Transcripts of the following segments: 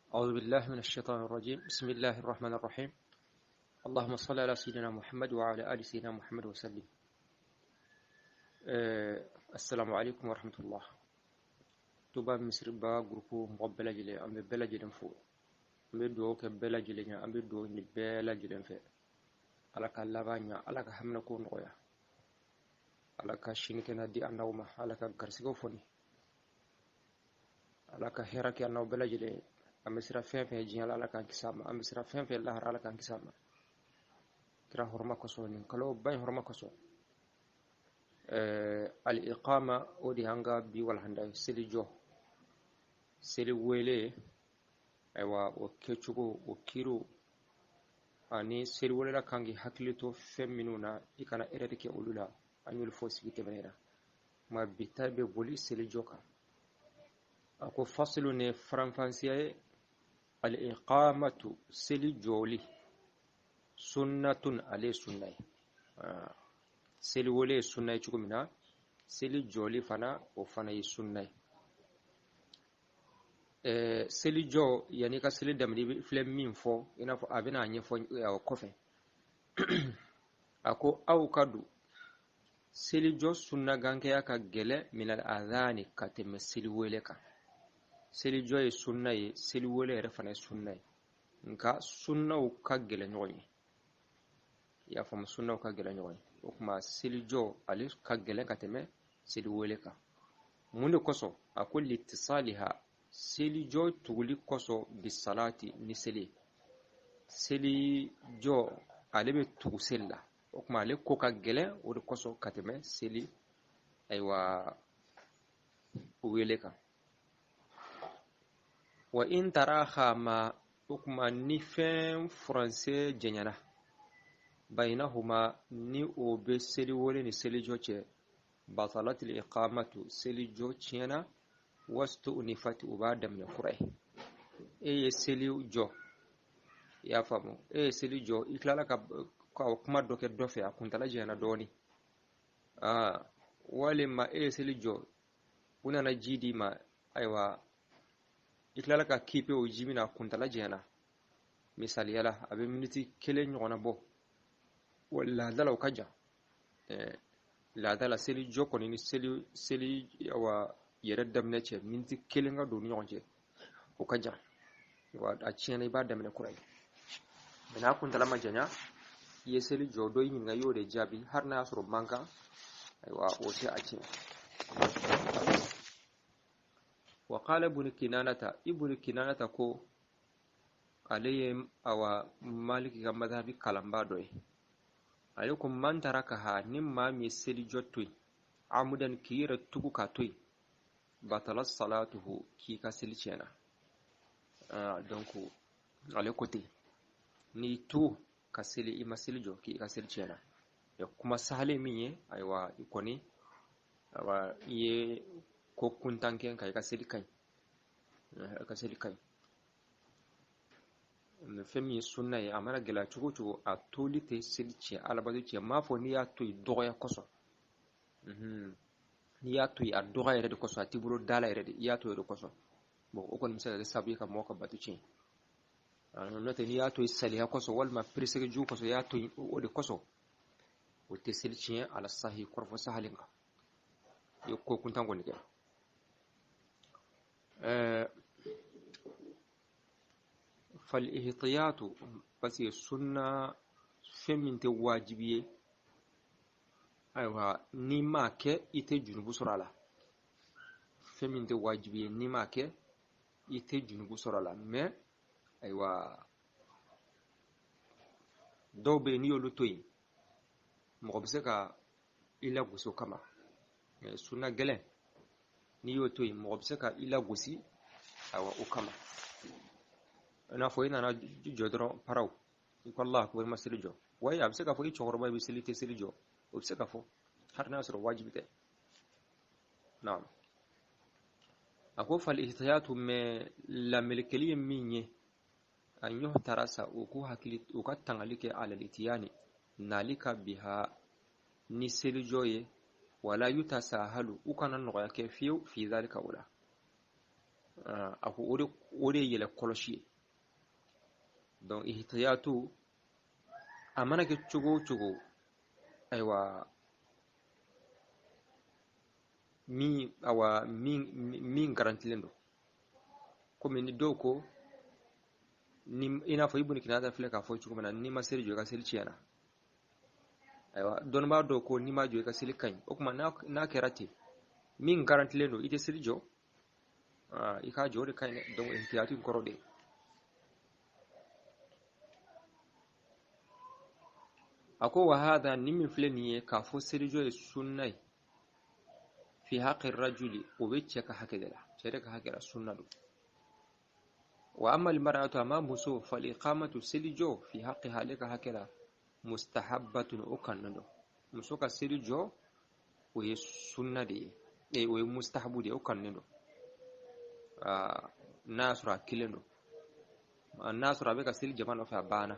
أعوذ بالله من الشيطان الرجيم. بسم الله الرحمن الرحيم. اللهم صل على سيدنا محمد وعلى آل سيدنا محمد وسلم. السلام عليكم ورحمة الله. Touba Misiriba groupe mɔgɔ bɛɛ lajɛlen, an bɛ bɛɛ lajɛlen fo, an bɛ dugawu kɛ bɛɛ lajɛlen ɲɛ, an bɛ dugawu ɲini bɛɛ lajɛlen fɛ. Ala ka laban ɲa, Ala ka haminako nɔgɔya, Ala ka sini kɛnɛ di an n'aw ma, Ala ka garisigɛw foni, Ala ka hɛrɛ kɛ an n'aw bɛɛ lajɛlen. An bɛ siran fɛn fɛn diɲɛ la, Ala k'an kisi a ma. An bɛ siran fɛn fɛn lahara, Ala k'an kisi a ma. Kira hɔrɔma kosɔn, nin kalo ba in hɔrɔma kosɔn. Al-iqama, o de y'an ka bi walahanda ye. Seli jɔ, seli wele, ayiwa, o kɛcogo, o kiriw ani seli welela kan k'i hakili to fɛn minnu na, i kana erreur kɛ olu la, an y'olu fɔ sigi tɛmɛnen na. Nka bi ta bɛ boli seli jɔ kan. A ko fasilu ni faranfansiya ye: al-iqamatu, seli jɔli, sunnatun, ale ye sunna ye. Seli wele ye sunna ye cogo min na, seli jɔli fana, o fana ye sunna ye. Seli jɔ, yanni i ka seli daminɛ, i bɛ filɛ min fɔ, i n'a fɔ a bɛna a ɲɛfɔ kɔfɛ. A ko awkadu, seli jɔ sunna gankɛya ka gɛlɛn, minal adhani, ka tɛmɛ seli wele kan. Seli jɔ ye sunna ye, seli wele yɛrɛ fana ye sunna ye, nka sunnaw ka gɛlɛn ɲɔgɔn ye. I y'a faamu? Sunnaw ka gɛlɛn ɲɔgɔn ye. O tuma seli jɔ, ale ka gɛlɛn ka tɛmɛ seli wele kan. Mun de kosɔn? A ko litisaliha, seli jɔ tuguli kosɔn, bisalati, ni seli. Seli jɔ, ale bɛ tugu seli la. O tuma ale ko ka gɛlɛn o de kosɔn ka tɛmɛ seli, ayiwa, wele kan. Wa in taraha ma, o tuma ni fɛn furancɛ janyana, bayinahuma, ni o bɛ seli wele ni seli jɔ cɛ, batalatil iqamatu, seli jɔ tiɲɛna, wastu'nifat, u b'a daminɛ kura ye. E ye seli jɔ, i y'a faamu? E ye seli jɔ, i tilala ka kuma dɔ kɛ dɔ fɛ, a kuntala janyana dɔɔni. Aa, walima e ye seli jɔ, u nana ji d'i ma, ayiwa, i tilala ka kipe o ji min na, a kuntala janyana. Misaliya la, a bɛ miniti 1 ɲɔgɔnna bɔ. Wa laada la, o ka jan. Laada la, seli jɔ kɔni ni seli awa yɛrɛ daminɛ cɛ, miniti 1 ka don ni ɲɔgɔn cɛ, o ka jan. Wa a tiɲɛna, i b'a daminɛ kura ye. Mɛ n'a kuntala ma janya, i ye seli jɔ, dɔ y'i ɲininka, i y'o de jaabi, hali n'a y'a sɔrɔ man kan, ayiwa, o tɛ a tiɲɛ. Wa qala ibnu kinanata, ibnu kinanata ko, ale ye awa maliki ka madhabi kalanba dɔ ye, ale ko man tarakaha, ni maa min ye seli jɔ to yen, amudan, k'i yɛrɛ tugu k'a to yen, batala salatuhu, k'i ka seli tiɲɛna. Donc ale ko ten, n'i to ka seli, i ma seli jɔ, k'i ka seli tiɲɛna. Kuma sahalen min ye, ayiwa, i kɔni, ayiwa, i ye ko kuntan kɛ, nka i ka seli ka ɲi, i ka seli ka ɲi. Fɛn min ye sunna ye, a mana gɛlɛya cogo o cogo, a toli tɛ seli tiɲɛ, alabato tiɲɛ. M'a fɔ n'i y'a to yen dɔgɔya kosɔn, n'i y'a to yen a dɔgɔya yɛrɛ de kosɔn, a t'i bolo da la yɛrɛ de, i y'a to yen de kosɔn, bon, o kɔni bɛ se ka kɛ sababu ye ka mɔgɔ ka bato tiɲɛ. N'o tɛ, n'i y'a to yen saliya kosɔn walima peresege jugu kosɔn, i y'a to yen o de kosɔn, o tɛ seli tiɲɛ, ala sahi kɔrɔfɔ sahalen kan. I ye ko kuntan kɔni kɛ. Fal ihtiyatu, parce que sunna fɛn min tɛ wajibi ye, ayiwa, n'i m'a kɛ, i tɛ junubu sɔrɔ a la. Fɛn min tɛ wajibi ye, n'i m'a kɛ, i tɛ junubu sɔrɔ a la. Mais ayiwa, dɔw bɛ yen, n'i y'olu to yen, mɔgɔ bɛ se ka i lagosi o kama. Mais sunna gɛlɛn, n'i y'o to yen, mɔgɔ bɛ se ka i lagosi, ayiwa, o kama. I n'a fɔ i nana jɔ dɔrɔn, paraw, i ko Allah akbar, i ma seli jɔ. Wayi, a bɛ se k'a fɔ i cɛkɔrɔba bɛ seli, tɛ seli jɔ, o bɛ se ka fɔ hali n'a sɔrɔ wajibi tɛ. Naam, a ko fal ihtiyatu, mɛ lamelekeli ye min ye, an yuhtarasa, u k'u hakili, u ka tangali kɛ, alal itiyani, nali ka, biha, ni selijɔ ye, wala yutasahalu, u kana nɔgɔya kɛ fiyewu, fi zalika, o la. A ko o de ye yɛrɛ kɔlɔsi ye. Donc ihtiyatu a mana kɛ cogo o cogo, ayiwa min awa min min garantilen don, komi ni dɔw ko ni i n'a fɔ Ibn Kinata filɛ k'a fɔ cogo min na, n'i ma seli jɔ i ka seli tiɲɛna. Ayiwa dɔnnibaa dɔw ko n'i ma jɔ i ka seli ka ɲi. O tuma n'a kɛra ten, min garantilen don i tɛ seli jɔ, i k'a jɔ, o de ka ɲi dɛ. Donc ihtiyatu in kɔrɔ de ye. A ko wa hadha, nin min filɛ nin ye k'a fɔ selijɔ ye sunna ye, fi haqqi rajuli, o bɛ cɛ ka hakɛ de la, cɛ de ka hakɛ la sunna don. Wa amma almar'atu, amma muso, fal iqamatu, selijɔ, fi haqqiha, ale ka hakɛ la, mustahabbatun, o kanu don. Muso ka seli jɔ o ye sunna de ye, o ye mustahabu de ye, o kanu don. N'a y'a sɔrɔ a kelen don, n'a y'a sɔrɔ a bɛ ka seli jama nɔfɛ, a banna.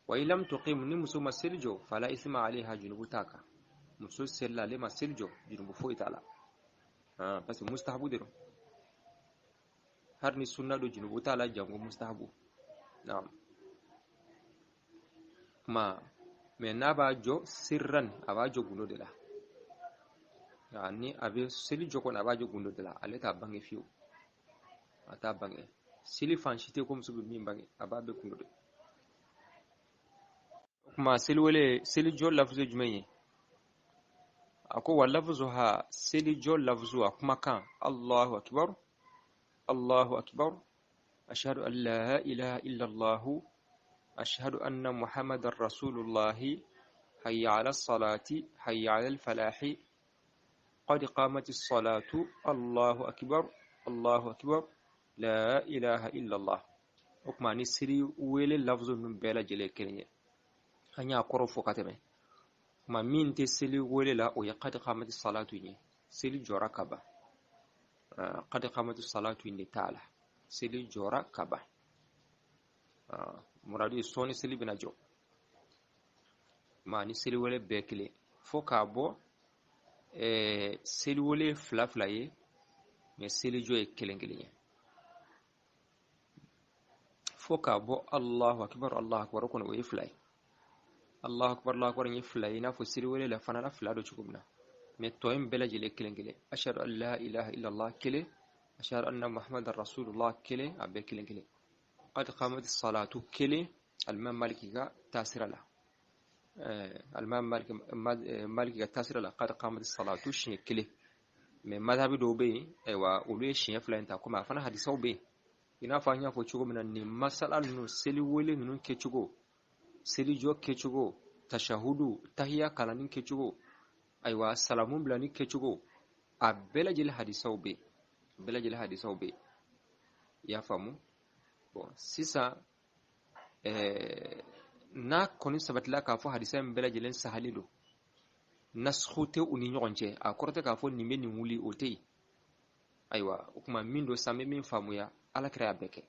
Wa in lam tuqim, ni muso ma seli jɔ, fala isma alayha, junubu t'a kan. Muso selila, ale ma seli jɔ, junubu foyi t'a la, parce que mustahabu de don. Har ni sunna don, junubu t'a la, jango mustahabu. Naam. Kuma mais n'a b'a jɔ sirran, a b'a jɔ gundo de la. Ni a bɛ seli jɔ kɔni, a b'a jɔ gundo de la, ale t'a bange fiyewu, a t'a bange. Seli fan si tɛ ko muso bɛ min bange, a b'a bɛɛ gundo de. O kuma seliwele, selijɔ lafuzu ye jumɛn ye? A ko wa lafuzuha, selijɔ lafuzu, a kumakan, Allahu akbar, Allahu akbar, ashhadu an la ilaha illallah, ashhadu anna muhammadar rasulullah, hayya ala salati, hayya ala al-falahi, qad qamati salatu, Allahu akbar, Allahu akbar, la ilaha illallah. O kuma ni seli wele lafuzu ninnu bɛɛ lajɛlen kelen ye, an y'a kɔrɔ fɔ ka tɛmɛ. Kuma min tɛ seli wele la, o ye qad qamati salatu ye, seli jɔra ka ban. Qad qamati salatu in de t'a la, seli jɔra ka ban. Muradu ye sɔɔni seli bɛna jɔ. Ma ni seli wele bɛɛ kelen, fo k'a bɔ seli wele fila fila ye, mais seli jɔ ye kelen kelen ye. Fo k'a bɔ Allahu akbar, Allahu akbar kɔni o ye fila ye. Allahu akbar, Allahu akbar ye fila ye, i n'a fɔ seli wele la fana la fila don cogo min na. Mais tɔ in bɛɛ lajɛlen kelen kelen. Ashhadu an la ilaha illallah kelen, ashhadu anna muhammadar rasulullah kelen, a bɛɛ kelen kelen. Qad qamati salatu kelen, alimam Maliki ka taasira la. Alimam Maliki ka taasira la, qad qamati salatu siɲɛ kelen. Mais madhabi dɔw bɛ yen, ayiwa olu ye siɲɛ fila in ta, komi a fana hadisaw bɛ yen. I n'a fɔ an y'a fɔ cogo min na, nin masala ninnu, seli wele ninnu kɛcogo, selijɔ kɛcogo, tashahudu, tahiya kalanni kɛcogo, ayiwa salamu bilani kɛcogo, a bɛɛ lajɛlen hadisaw bɛ yen, bɛɛ lajɛlen hadisaw bɛ yen. I y'a faamu? Bon, sisan n'a kɔni sabatila k'a fɔ hadisa in bɛɛ lajɛlen sahali don, nasxu tɛ u ni ɲɔgɔn cɛ, a kɔrɔ tɛ k'a fɔ nin bɛ nin wuli, o tɛ yen. Ayiwa o kuma min don sisan, n bɛ min faamuya, Ala kira y'a bɛɛ kɛ.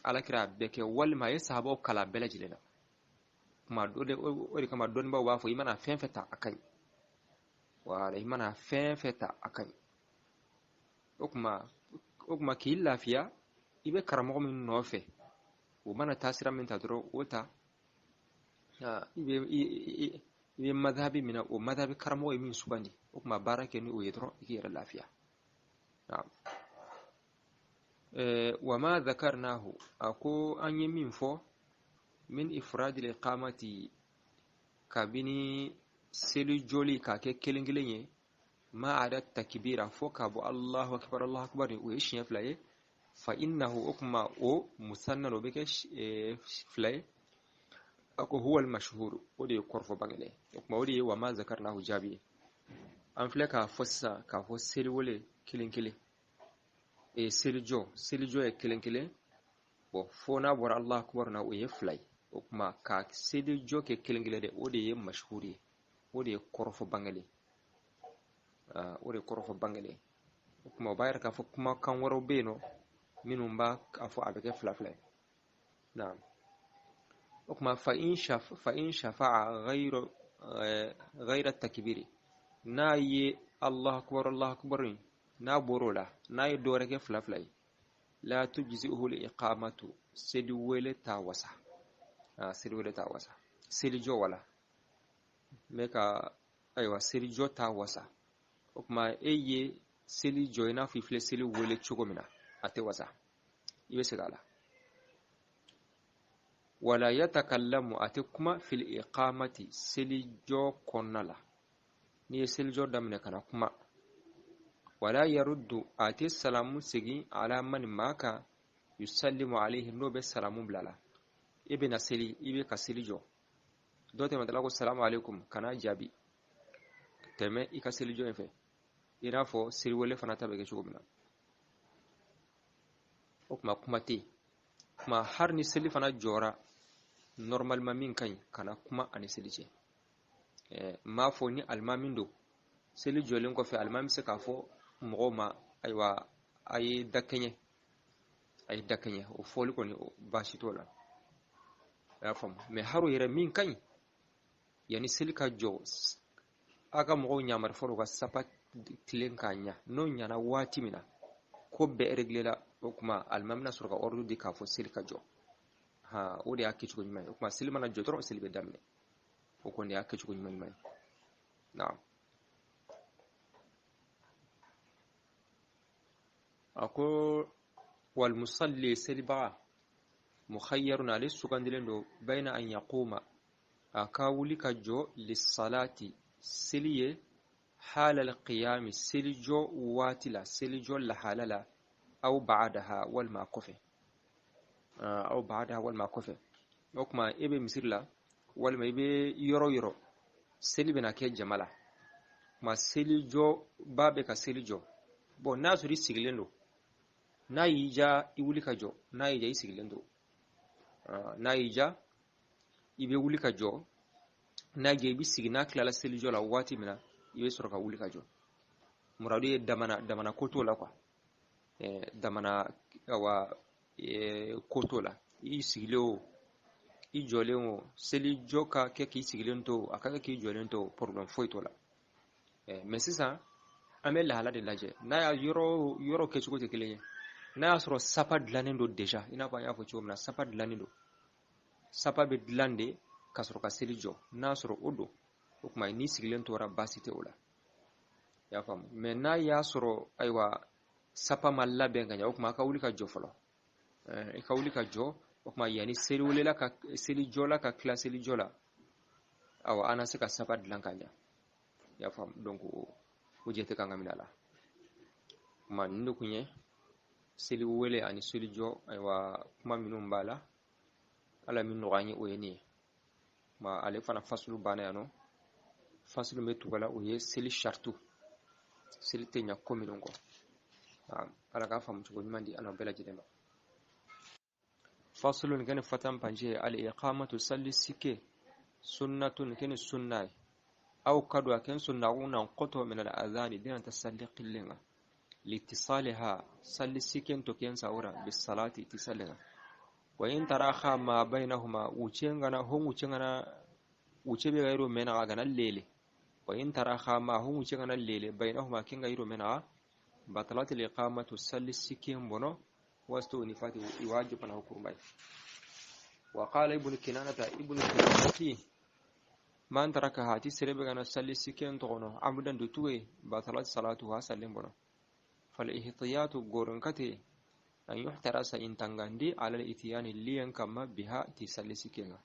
Ala kira y'a bɛɛ kɛ, walima a ye sahabaw kalan bɛɛ lajɛlen na. Kuma o de kama dɔnnibaaw b'a fɔ i mana fɛn fɛn ta a ka ɲi. Wala i mana fɛn fɛn ta a ka ɲi. O kuma k'i lafiya, i bɛ karamɔgɔ min nɔfɛ, o mana taa sira min ta dɔrɔn o ta. I bɛ madhabi min na, o madhabi karamɔgɔ ye min sugandi, o kuma baara kɛ ni o ye dɔrɔn i k'i yɛrɛ lafiya. Wa ma dhakarnahu, a ko an ye min fɔ, min ifradil iqamati, kabini seli jɔli k'a kɛ kelen kelen ye, ma ada takbira, fo k'a bɔ Allahu akbar, Allahu akbar, o ye siɲɛ fila ye. Fa innahu, o kuma o musanna, o bɛ kɛ fila ye. A ko huwa al-mashhur, o de ye kɔrɔfɔ bangelen. O kuma o de ye wa ma zakarnahu jaabi ye. An filɛ k'a fɔ sisan k'a fɔ seli wele kelen kelen, selijɔ ye kelen kelen. Bon, fo n'a bɔra Allahu akbar na, o ye fila ye. O kuma ka selijɔ kɛ kelen kelen de, o de ye mashhur ye, o de ye kɔrɔfɔ bangelen, o de ye kɔrɔfɔ bangelen. O kuma o b'a yira k'a fɔ kumakan wɛrɛw bɛ yen nɔ minnu b'a fɔ a bɛ kɛ fila fila ye. Naam. O kuma fa in shafa'a ghayra takbiri, n'a ye Allahu akbar, Allahu akbar N'a bɔr'o la, n'a ye dɔ wɛrɛ kɛ fila fila ye, la tujzi'uhu al-iqamatu, seli wele t'a wasa. Seli wele t'a wasa, selijɔ wala n bɛ ka, ayiwa, selijɔ t'a wasa. O tuma e ye seli jɔ i n'a fɔ i filɛ seli wele cogo min na, a tɛ wasa, i bɛ segin a la. Wala yatakallamu, a tɛ kuma fil iqamati, selijɔ kɔnɔna la. N'i ye selijɔ daminɛ kana kuma. Wala yaruddu, a tɛ salamu segin ala man, maa kan, yusallimu alayhi, n'o bɛ salamu bila la. E bɛna seli, i bɛ ka seli jɔ, dɔ tɛmɛtɔla ko salamu aleykum, kana jaabi, tɛmɛ i ka seli jɔ in fɛ, i n'a fɔ seliwele fana ta bɛ kɛ cogo min na. O tuma kuma tɛ yen. Kuma hali ni seli fana jɔra normalement, min ka ɲi, kana kuma ani seli cɛ. N m'a fɔ ni alimami don, seli jɔlen kɔfɛ alimami bɛ se k'a fɔ mɔgɔw ma, ayiwa, a ye da kɛɲɛ, a ye da kɛɲɛ, o fɔli kɔni baasi t'o la, a y'a faamu. Mɛ hali o yɛrɛ, min ka ɲi, yanni seli ka jɔ, a ka mɔgɔw yamari fɔlɔ u ka sapa tilen k'a ɲa. N'o ɲana waati min na, ko bɛɛ réglé la, o tuma alimami bɛna sɔrɔ ka ordre di k'a fɔ seli ka jɔ. Ha, o de y'a kɛcogo ɲuman ye. O tuma seli mana jɔ dɔrɔn, seli bɛ daminɛ, o kɔni y'a kɛcogo ɲuman ɲuman ye. Naam. A ko wal musalli, selibaga, mukhayyarun, ale sugandilen don, bayna an yaquma, a ka wuli ka jɔ, lissalati, seli ye, halal qiyami, seli jɔ waati la, seli jɔ lahala la, aw ba'daha, walima kɔfɛ, aw ba'daha, walima kɔfɛ. O tuma e bɛ misiri la walima i bɛ yɔrɔ yɔrɔ, seli bɛna kɛ jama la, kuma seli jɔ ba bɛ ka seli jɔ. Bɔn, n'a sɔrɔ i sigilen don, n'a y'i ja i wuli ka jɔ, n'a y'i ja i sigilen don, n'a y'i ja i bɛ wuli ka jɔ, n'a y'i ja i bɛ sigi. N'a tilala selijɔ la waati min na, i bɛ sɔrɔ ka wuli ka jɔ. Muradu ye damana damana ko t'o la quoi, damana awa ko t'o la. I sigilen o, i jɔlen o, seli jɔ ka kɛ k'i sigilen to, a ka kɛ k'i jɔlen to, problème foyi t'o la. Mɛ sisan an bɛ lahala de lajɛ. N'a y'a yɔrɔ yɔrɔ kɛcogo tɛ kelen ye. N'a y'a sɔrɔ sapa dilannen don déjà, i n'a fɔ an y'a fɔ cogo min na, sapa dilannen don, sapa bɛ dilan de ka sɔrɔ ka seli jɔ. N'a sɔrɔ o don, o tuma n'i sigilen tora, baasi tɛ o la, i y'a faamu. Mɛ n'a y'a sɔrɔ, ayiwa, sapa ma labɛn ka ɲɛ, o tuma a ka wuli ka jɔ fɔlɔ, i ka wuli ka jɔ. O tuma yanni seliwelela ka selijɔla ka tila selijɔ la, awa, an na se ka sapa dilan ka ɲɛ, i y'a faamu. Donc o jate kan ka minɛ a la. Kuma nin de kun ye seli wele ani seli jɔ. Ayiwa, kuma minnu b'a la, Ala min nɔgɔya an ye, o ye nin ye. Kuma ale fana fasulu banna yan nɔ. Fasulu bɛ tugu la, o ye seli saritu, seli tɛ ɲɛ ko minnu kɔ. Ala k'a faamu cogo ɲuman di an bɛɛ lajɛlen ma. Fasulun kene fatan panje: al iqamatu, salli sike, sunnatun, kene sunna ye, aw kadu, a ken sunna nan qoto, min al adhani, dina ta salli qillenga, liittisaliha, salli siken to ken sawra, bis salati, ti sallinga. Wa in taraha ma bainahuma, wucengana hon, wucengana wuce be gayro mena gana lele, wa in taraha ma hon, wucengana lele, bainahuma, ken gayro mena, batalat al iqamatu, salli siken bono, wasto ni fati iwajib na hukurmai. Wa qala ibn kinanata, ibn kinanati, man taraka hati serebe gana salli siken togono amudan dutuwe, batalat salatuha, sallim bono. Fal ihtiyatu, goron kate, an yuhtarasa, intangandi, ala al-itiyani, liyan kama, biha, ti salli sikenga,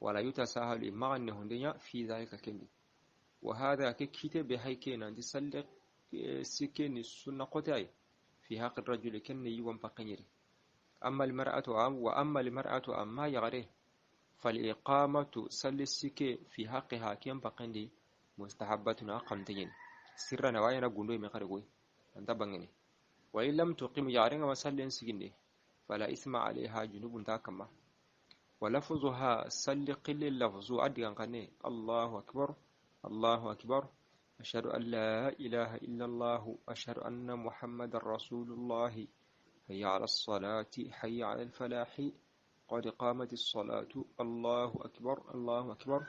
wala yutasahalu, maganne hundenya, fi dhalika, kendi. Wa hadha, ke kite be hayke nanti salli sikeni sunna qote ay, fi haqqi rajuli, kenne yiwan pakanyiri. Amma al-mar'atu, wa amma al-mar'atu, amma yagare, fal-iqamatu, salli sike, fi haqqiha, ken pakandi, mustahabbatun, aqamtayin, sirra nawayana, gundo me kare anta bangene. Wa in lam tuqim, yarenga masallen siginde, fala isma alaiha, junubun ta kama. Wa lafzuha, salli qilli lafzu adigan kane: Allahu akbar, Allahu akbar, ashhadu an la ilaha illa Allah, ashhadu anna muhammadar rasulullah, hayya ala salati, hayya ala al-falahi, qad qamat as-salatu, Allahu akbar, Allahu akbar,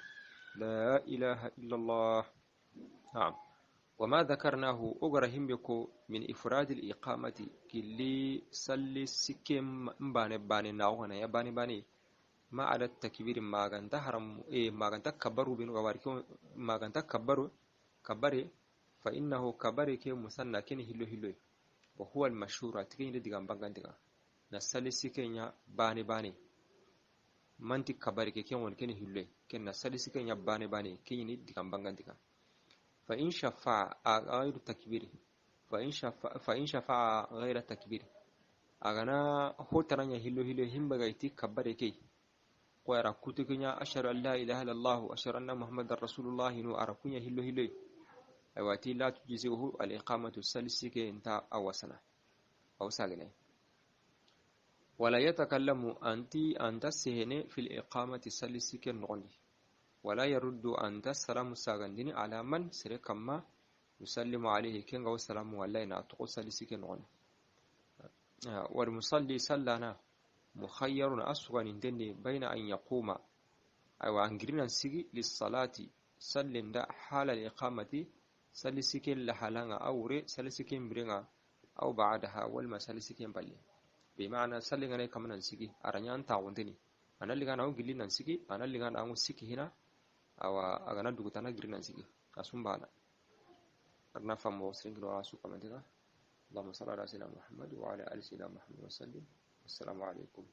la ilaha illa Allah. Na'am. وما ذكرناه أغرى همبكو من إفراد الإقامة كلي سلي سكيم باني باني ناوغنا يا باني باني ما على التكبير ما غنتا حرم إيه ما غنتا كبروا بين غواركو ما غنتا كبروا كبري فإنه كبري كي مسنى كين هلو هلو وهو المشهور تكين ديغان بانغان ديغان نسلي سكين باني باني manti kabari ke ken won ken hille ken na salisi ken ya bane bane ken ni digan bangan digan fa in shafa'a ghayru takbiri fa in shafa'a ghayra takbiri agana hotaranya hillo hillo himba gaiti kabare ke ko ara kutukunya ashhadu an la ilaha illallah ashhadu anna muhammadar rasulullah nu ara kunya hillo hillo awati la tujzihu al iqamatu salisi ke inta awasana aw sagene ولا يتكلم أنت أنت سهنة في الإقامة سلسك النغني ولا يرد أنت السلام ساغندين على من سركما يسلم عليه كنغ والسلام والله نعتق سلسك النغني والمصلي سلنا مخير أسوأ نتني بين أن يقوم أو أن سيغي للصلاة سلم دا حال الإقامة سلسك لحالانا أو ري سلسك برنا أو بعدها والما سلسك بلي بمعنى سلغنا كم ننسكي أرنيان تاوندني أنا اللي كان أقول ننسكي أنا اللي كان أقول سكي هنا أو أنا دوغتانا غير ننسكي أسوم بانا أرنا فهم وصلين كلو أسوق كمان تيجا اللهم صل على سيدنا محمد وعلى آل سيدنا محمد وسلم والسلام عليكم.